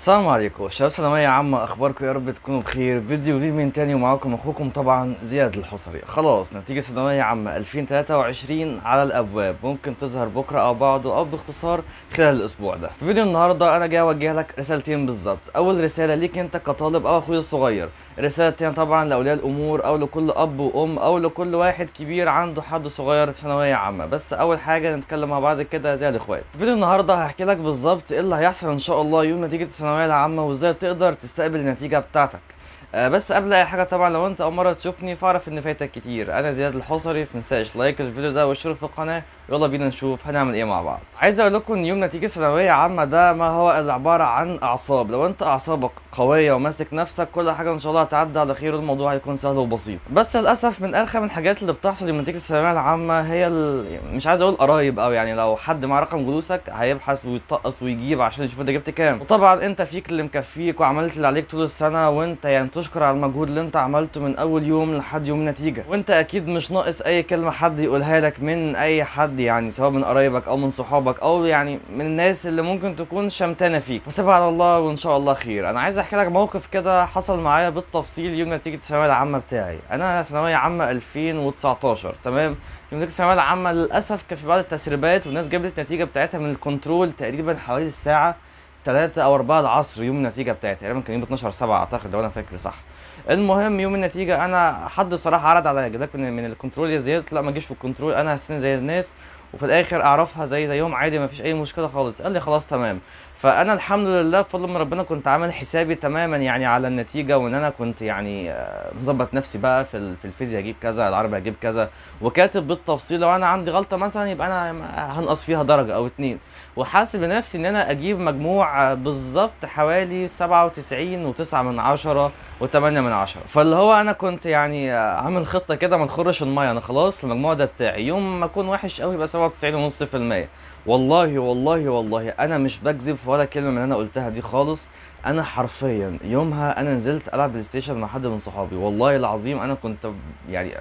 السلام عليكم شباب ثانوية عامة، اخباركم؟ يا رب تكونوا بخير. فيديو جديد من تاني ومعاكم اخوكم طبعا زياد الحصري. خلاص نتيجة ثانوية عامة 2023 على الابواب، ممكن تظهر بكرة او بعده او باختصار خلال الاسبوع ده. في فيديو النهاردة انا جاي اوجه لك رسالتين بالظبط. اول رسالة ليك انت كطالب او اخوي الصغير، الرسالة التانية طبعا لاولياء الامور او لكل اب وام او لكل واحد كبير عنده حد صغير في ثانوية عامة. بس اول حاجة نتكلم مع بعض كده زي الاخوات. في فيديو النهاردة هحكي لك بالظبط ايه اللي هيحصل ان شاء الله يوم نتيجة الثانوية العامة وازاي تقدر تستقبل النتيجة بتاعتك. بس قبل اي حاجة طبعا لو انت اول مرة تشوفني فاعرف ان فايتك كتير. انا زياد الحصري، متنساش like الفيديو ده واشترك في القناة. يلا بينا نشوف هنعمل ايه مع بعض. عايز اقول لكم ان يوم نتيجة ثانوية عامة ده ما هو الا عبارة عن اعصاب. لو انت اعصابك قوية وماسك نفسك كل حاجة ان شاء الله هتعدي على خير والموضوع هيكون سهل وبسيط. بس للاسف من ارخم الحاجات اللي بتحصل يوم نتيجة الثانوية العامة هي مش عايز اقول قرايب، او يعني لو حد مع رقم جلوسك هيبحث ويطقص ويجيب عشان يشوف انت جبت كام. وطبعا انت فيك اللي مكفيك وعملت اللي عليك طول السنة، وانت يعني تشكر على المجهود اللي انت عملته من اول يوم لحد يوم النتيجة، وانت اكيد مش ناقص اي كلمة حد يقولها لك من اي حد، يعني سواء من قرايبك او من صحابك او يعني من الناس اللي ممكن تكون شمتانه فيك. فسيبها على الله وان شاء الله خير. انا عايز احكي لك موقف كده حصل معايا بالتفصيل يوم نتيجة الثانوية العامة بتاعي. انا ثانوية عامة 2019، تمام. يوم نتيجة الثانوية العامة للاسف كان في بعض التسريبات والناس جابت النتيجة بتاعتها من الكنترول تقريبا حوالي الساعة 3 او 4 العصر يوم النتيجة بتاعتي، تقريبا كان يوم 12/7 اعتقد لو انا فاكر صح. المهم يوم النتيجة انا حد بصراحة عرض عليا جابك من الكنترول يا زياد، لا ما تجيش بالكنترول، انا هستنى زي الناس وفي الاخر اعرفها زي زيهم عادي ما فيش اي مشكلة خالص. قال لي خلاص تمام. فانا الحمد لله بفضل من ربنا كنت عامل حسابي تماما يعني على النتيجة، وان انا كنت يعني مظبط نفسي بقى في الفيزياء هجيب كذا، العربي هجيب كذا، وكاتب بالتفصيل لو انا عندي غلطه مثلا يبقى انا هنقص فيها درجه او اتنين، وحاسب لنفسي ان انا اجيب مجموع بالظبط حوالي 97.9 و8 من 10. فاللي هو انا كنت يعني عامل خطه كده ما تخرش المية، انا خلاص المجموع ده بتاعي يوم ما اكون وحش قوي يبقى 97.5%. والله والله والله انا مش بكذب في ولا كلمة من اللي انا قلتها دي خالص. انا حرفيا يومها انا نزلت العب بلاي ستيشن مع حد من صحابي، والله العظيم انا كنت يعني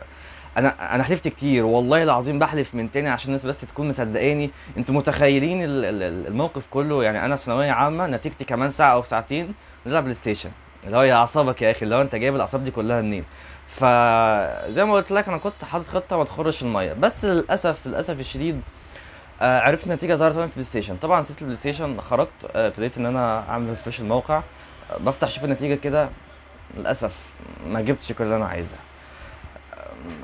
انا حلفت كتير والله العظيم، بحلف من تاني عشان الناس بس تكون مصدقاني. انتوا متخيلين الموقف كله؟ يعني انا في ثانوية عامة نتيجتي كمان ساعة او ساعتين نلعب بلاي ستيشن، اللي هو يا اعصابك يا اخي، اللي هو انت جايب الاعصاب دي كلها منين؟ فزي ما قلت لك انا كنت حاطط خطه ما تخرش المية، بس للاسف للاسف الشديد عرفت النتيجة ظهرت وانا في البلاي ستيشن. طبعا سبت البلاي ستيشن، خرجت، ابتديت ان انا اعمل refresh الموقع، بفتح اشوف النتيجة كده، للاسف ما جبتش كل اللي انا عايزها.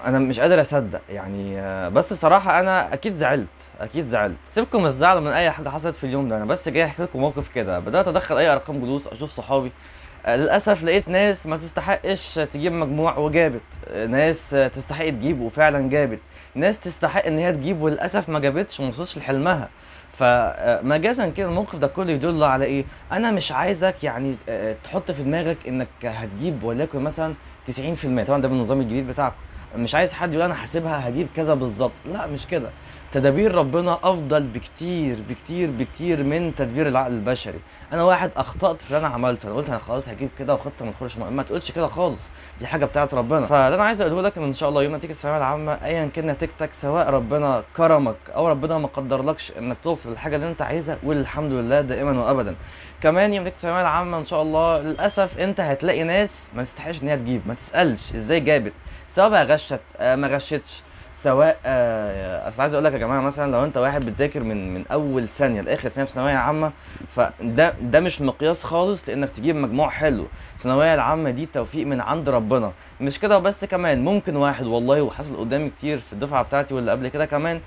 انا مش قادر اصدق يعني، بس بصراحة انا اكيد زعلت، اكيد زعلت. سيبكم الزعل من اي حاجة حصلت في اليوم ده، انا بس جاي احكي لكم موقف كده. بدات ادخل اي ارقام جلوس اشوف صحابي، للاسف لقيت ناس ما تستحقش تجيب مجموع وجابت، ناس تستحق تجيب وفعلا جابت، ناس تستحق ان هي تجيب وللاسف ما جابتش وما وصلتش لحلمها. فمجازا كده الموقف ده كله يدل على ايه؟ انا مش عايزك يعني تحط في دماغك انك هتجيب وليكن مثلا 90%، طبعا ده بالنظام الجديد بتاعكم، مش عايز حد يقول انا حاسبها هجيب كذا بالظبط، لا مش كده. تدابير ربنا افضل بكتير بكتير بكتير من تدبير العقل البشري. انا واحد اخطات في اللي انا عملته، انا قلت انا خلاص هجيب كده وخطه ما تخرجش، ما تقولش كده خالص، دي حاجة بتاعت ربنا. فده انا عايز اقوله لك ان شاء الله يوم نتيجة الثانوية العامة ايا كان نتيجتك، سواء ربنا كرمك او ربنا ما قدرلكش انك توصل للحاجة اللي انت عايزها، والحمد لله دائما وابدا. كمان يوم نتيجة الثانوية العامة ان شاء الله للاسف انت هتلاقي ناس ما تستحقش ان هي تجيب، ما تسالش ازاي جابت، سواء بقى غشت ما غشتش، سواء اصل عايز اقول لك يا جماعة مثلا لو انت واحد بتذاكر من اول ثانية لاخر ثانية في ثانوية عامة، فده مش مقياس خالص لانك تجيب مجموع حلو. الثانوية العامة دي توفيق من عند ربنا، مش كده وبس. كمان ممكن واحد والله وحصل قدامي كتير في الدفعة بتاعتي واللي قبل كده كمان،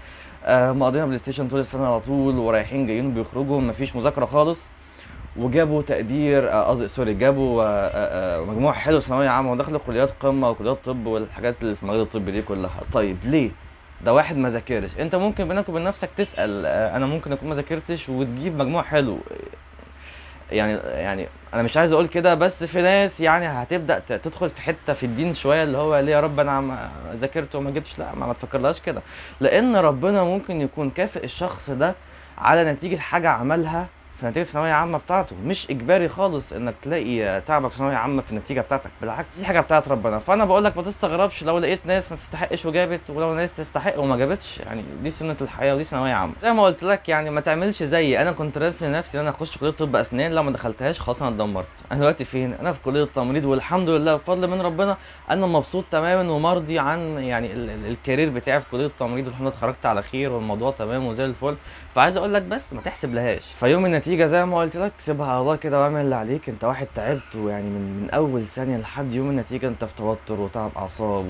مقضينا بلاي ستيشن طول السنة على طول ورايحين جايين وبيخرجوا مفيش مذاكرة خالص، وجابوا تقدير قصدي sorry جابوا مجموع حلو ثانوية عامة ودخلوا كليات قمة وكليات طب والحاجات اللي في المجال الطبي دي كلها. طيب ليه؟ ده واحد ما ذاكرش. انت ممكن بينك وبين نفسك تسال انا ممكن اكون ما ذاكرتش وتجيب مجموع حلو، يعني انا مش عايز اقول كده، بس في ناس يعني هتبدا تدخل في حتة في الدين شوية، اللي هو ليه يا رب انا ما ذاكرت وما جبتش؟ لا ما تفكرلهاش كده، لان ربنا ممكن يكون كافئ الشخص ده على نتيجة حاجة عملها في نتيجة الثانوية عامة بتاعته. مش اجباري خالص انك تلاقي تعبك ثانوية عامة في النتيجة بتاعتك، بالعكس دي حاجة بتاعت ربنا. فانا بقول لك ما تستغربش لو لقيت ناس ما تستحقش وجابت، ولو ناس تستحق وما جابتش، يعني دي سنة الحياة ودي ثانوية عامة. زي ما قلت لك يعني ما تعملش زيي، انا كنت راسم نفسي ان انا اخش كليه طب اسنان، لو ما دخلتهاش خلاص انا اتدمرت. انا دلوقتي فين؟ انا في كليه تمريض، والحمد لله بفضل من ربنا انا مبسوط تماما ومرضي عن يعني ال career بتاعي في كليه التمريض، والحمد لله اتخرجت على خير والموضوع تمام وزي الفل. فعايز اقول لك بس ما تحسب لهاش. فيوم النتيجة زي ما قلت لك سيبها على الله كده واعمل اللي عليك. انت واحد تعبت، ويعني من اول ثانية لحد يوم النتيجة انت في توتر وتعب اعصاب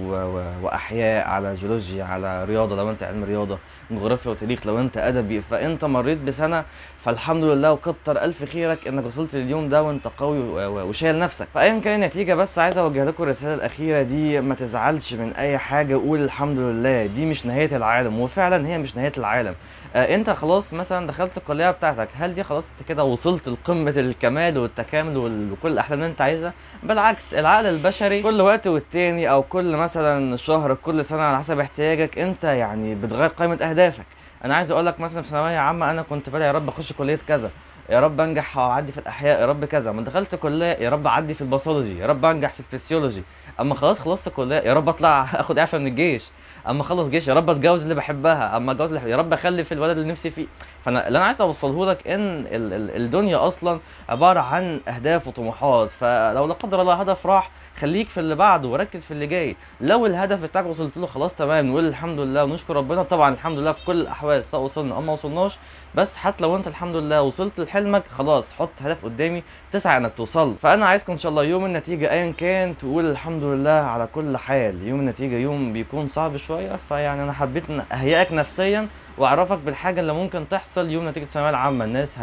واحياء على جيولوجيا على رياضة لو انت علم رياضة، جغرافيا وتاريخ لو انت ادبي، فانت مريت بسنة. فالحمد لله وكتر الف خيرك انك وصلت لليوم ده وانت قوي وشايل نفسك. فايا كان النتيجة، بس عايز اوجه لكم الرسالة الاخيرة دي، ما تزعلش من اي حاجة، قول الحمد لله، دي مش نهاية العالم، وفعلا هي مش نهاية العالم. انت خلاص مثلا دخلت الكلية بتاعتك، هل دي خلاص انت كده وصلت لقمة الكمال والتكامل وكل الاحلام اللي انت عايزها؟ بالعكس، العقل البشري كل وقت والتاني، او كل مثلا شهر، كل سنة، على حسب احتياجك انت يعني بتغير قائمة اهدافك. انا عايز اقول لك مثلا في ثانوية عامة انا كنت بدعي يا رب اخش كليه كذا، يا رب انجح واعدي في الاحياء، يا رب كذا. ما دخلت كليه يا رب اعدي في ال pathology، يا رب انجح في الفسيولوجي. اما خلاص خلصت كليه يا رب اطلع اخد اعفاء من الجيش، اما اخلص جيش يا رب اتجوز اللي بحبها، اما اتجوز يا رب اخلف الولد اللي نفسي فيه. فانا اللي انا عايز اوصله لك ان الدنيا اصلا عبارة عن اهداف وطموحات، فلو لا قدر الله هدف راح، خليك في اللي بعده وركز في اللي جاي. لو الهدف بتاعك وصلت له خلاص تمام، نقول الحمد لله ونشكر ربنا. طبعا الحمد لله في كل الاحوال، سواء وصلنا او ما وصلناش، بس حتى لو انت الحمد لله وصلت لحلمك خلاص حط هدف قدامي تسعى انك توصل. فانا عايزكم ان شاء الله يوم النتيجة ايا كان تقول الحمد لله على كل حال. يوم النتيجة يوم بيكون صعب شوية، فيعني انا حبيت ان اهيئك نفسيا واعرفك بالحاجة اللي ممكن تحصل يوم نتيجة الثانوية العامة. الناس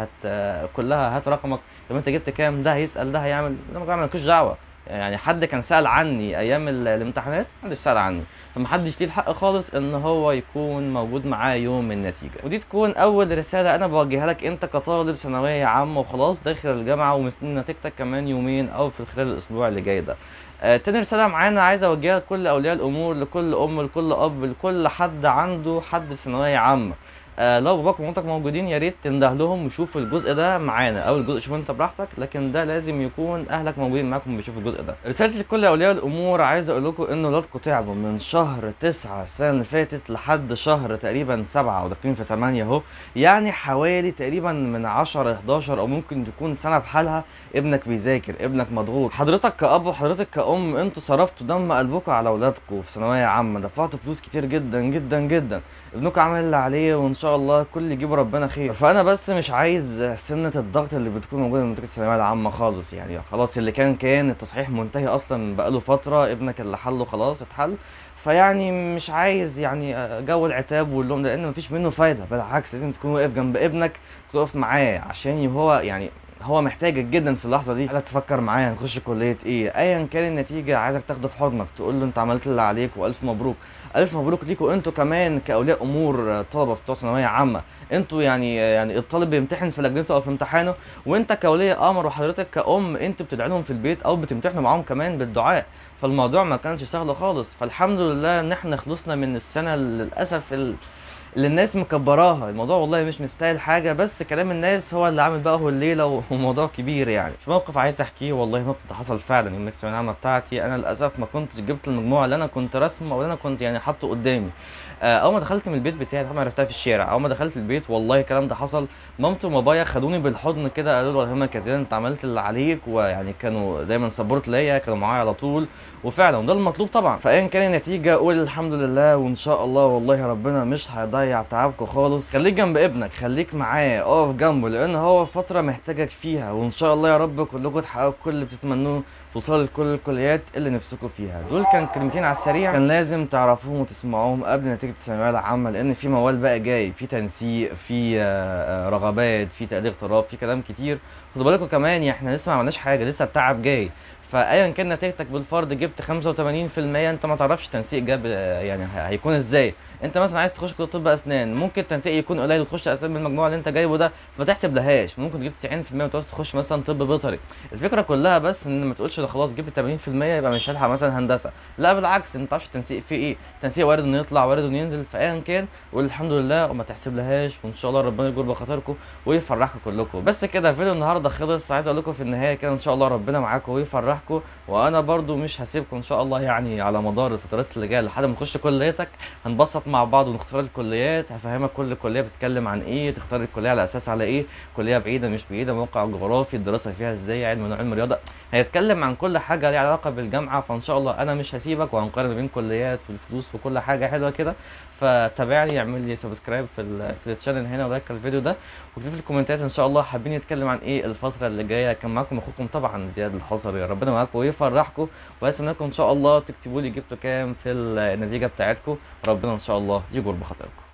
كلها هات رقمك، طب انت جبت كام، ده هيسال، ده هيعمل، ده ما مالكوش دعوه. يعني حد كان سأل عني ايام الامتحانات؟ محدش سأل عني، فمحدش ليه الحق خالص ان هو يكون موجود معاه يوم النتيجة. ودي تكون اول رسالة انا بوجهها لك انت كطالب ثانوية عامة وخلاص داخل الجامعة ومستني نتيجتك كمان يومين او في خلال الاسبوع اللي جاي ده. تاني رسالة معانا عايز اوجهها لكل اولياء الامور، لكل ام، لكل اب، لكل حد عنده حد في ثانوية عامة. لو باباك ومامتك موجودين يا ريت تنده لهم ويشوفوا الجزء ده معانا، او الجزء شوف انت براحتك، لكن ده لازم يكون اهلك موجودين معاكم بيشوفوا الجزء ده. رسالتي لكل اولياء الامور، عايز اقول لكم ان ولادكم تعبوا من شهر 9 السنة اللي فاتت لحد شهر تقريبا 7 وداخلين في 8 اهو، يعني حوالي تقريبا من 10 11 او ممكن تكون سنة بحالها ابنك بيذاكر، ابنك مضغوط. حضرتك كأب وحضرتك كأم انتوا صرفتوا دم قلبكم على اولادكم في ثانوية عامة، دفعتوا فلوس كتير جدا جدا جدا، ابنكم عمل اللي عليه وان شاء الله كل يجيب ربنا خير. فانا بس مش عايز سنة الضغط اللي بتكون موجودة من الثانوية العامة خالص، يعني خلاص اللي كان التصحيح منتهي اصلا بقاله فترة، ابنك اللي حله خلاص اتحل، فيعني مش عايز يعني جو العتاب واللوم ده، لان مفيش منه فايده. بالعكس لازم تكون واقف جنب ابنك، تقف معاه عشان هو يعني هو محتاجك جدا في اللحظة دي. عايزك تفكر معاه هنخش كليه ايه، ايا كان النتيجة عايزك تاخده في حضنك، تقول له انت عملت اللي عليك والف مبروك. الف مبروك ليكوا انتوا كمان كاولياء امور طلبه بتوع ثانوية عامة، انتوا يعني الطالب بيمتحن في لجنته او في امتحانه، وانت كولي امر وحضرتك كأم انت بتدعي لهم في البيت او بتمتحنوا معاهم كمان بالدعاء. فالموضوع ما كانش سهل خالص. فالحمد لله ان احنا خلصنا من السنة للاسف اللي الناس مكبراها، الموضوع والله مش مستاهل حاجة، بس كلام الناس هو اللي عامل بقى هو الليلة وموضوع كبير. يعني في موقف عايز احكيه، والله موقف ده حصل فعلا يوم الثانوية العامة بتاعتي. انا للاسف ما كنتش جبت المجموعة اللي انا كنت راسمه او اللي انا كنت يعني حاطه قدامي. اول ما دخلت من البيت بتاعي، طبعا عرفتها في الشارع، اول ما دخلت البيت والله الكلام ده حصل، مامتي وبابايا خدوني بالحضن كده، قالوا لي والله يا زياد انت عملت اللي عليك، ويعني كانوا دايما support ليا، كانوا معايا على طول، وفعلا وده المطلوب طبعا. فايا كان النتيجة قول الحمد لله، وان شاء الله والله ربنا مش هيضيع تعبكم خالص. خليك جنب ابنك، خليك معاه، اقف جنبه، لان هو فترة محتاجك فيها، وان شاء الله يا رب كلكم تحققوا كل اللي بتتمنوه، توصلوا لكل الكليات اللي نفسكم فيها. دول كان كلمتين على السريع كان لازم تعرفوهم وتسمعوهم قبل نتيجة الثانوية العامة، لان في موال بقى جاي، في تنسيق، في رغبات، في تقدير اغتراب، في كلام كتير. خدوا بالكم كمان احنا لسه ما عملناش حاجة، لسه التعب جاي. فايا كان نتيجتك بالفرض جبت 85%، انت ما تعرفش تنسيق جاب يعني هيكون ازاي. انت مثلا عايز تخش كليه طب اسنان، ممكن التنسيق يكون قليل وتخش اسنان بالمجموع اللي انت جايبه ده، فما تحسب لهاش. ممكن تجيب 90% وتعوز تخش مثلا طب بيطري. الفكرة كلها بس ان ما تقولش ده خلاص جبت 80% يبقى مش هلحق مثلا هندسة، لا بالعكس، انت ما تعرفش التنسيق فيه ايه، التنسيق وارد انه يطلع وارد انه ينزل، فايا كان قول الحمد لله وما تحسب لهاش، وان شاء الله ربنا يجبر بخاطركم ويفرحكم كلكم. بس كده فيديو النهارده خلص. عايز اقول لكم في النهاية كده ان شاء الله ربنا معاكم ويفرحكم، وانا برضو مش هسيبكم ان شاء الله يعني على مدار الفترات اللي جاية لحد ما نخش كليتك، هنبسط مع بعض ونختار الكليات، هفهمك كل كليه بتتكلم عن ايه، تختار الكلية على اساس على ايه، كليه بعيدة مش بعيدة، موقع جغرافي، الدراسة فيها ازاي، علم علم رياضة، هيتكلم عن كل حاجة ليها علاقة بالجامعة. فان شاء الله انا مش هسيبك، وهنقارن ما بين كليات والفلوس وكل حاجة حلوة كده. فتابعني، اعمل لي subscribe في ال channel هنا، و like الفيديو ده، واكتب في الكومنتات ان شاء الله حابين نتكلم عن ايه الفترة اللي جاية. كان معاكم اخوكم طبعا زياد الحصري، ربنا معاكم ويفرحكم، وهستناكم ان شاء الله تكتبوا لي جبتوا كام في النتيجة بتاعتكم. ربنا ان شاء الله يجبر بخاطركم.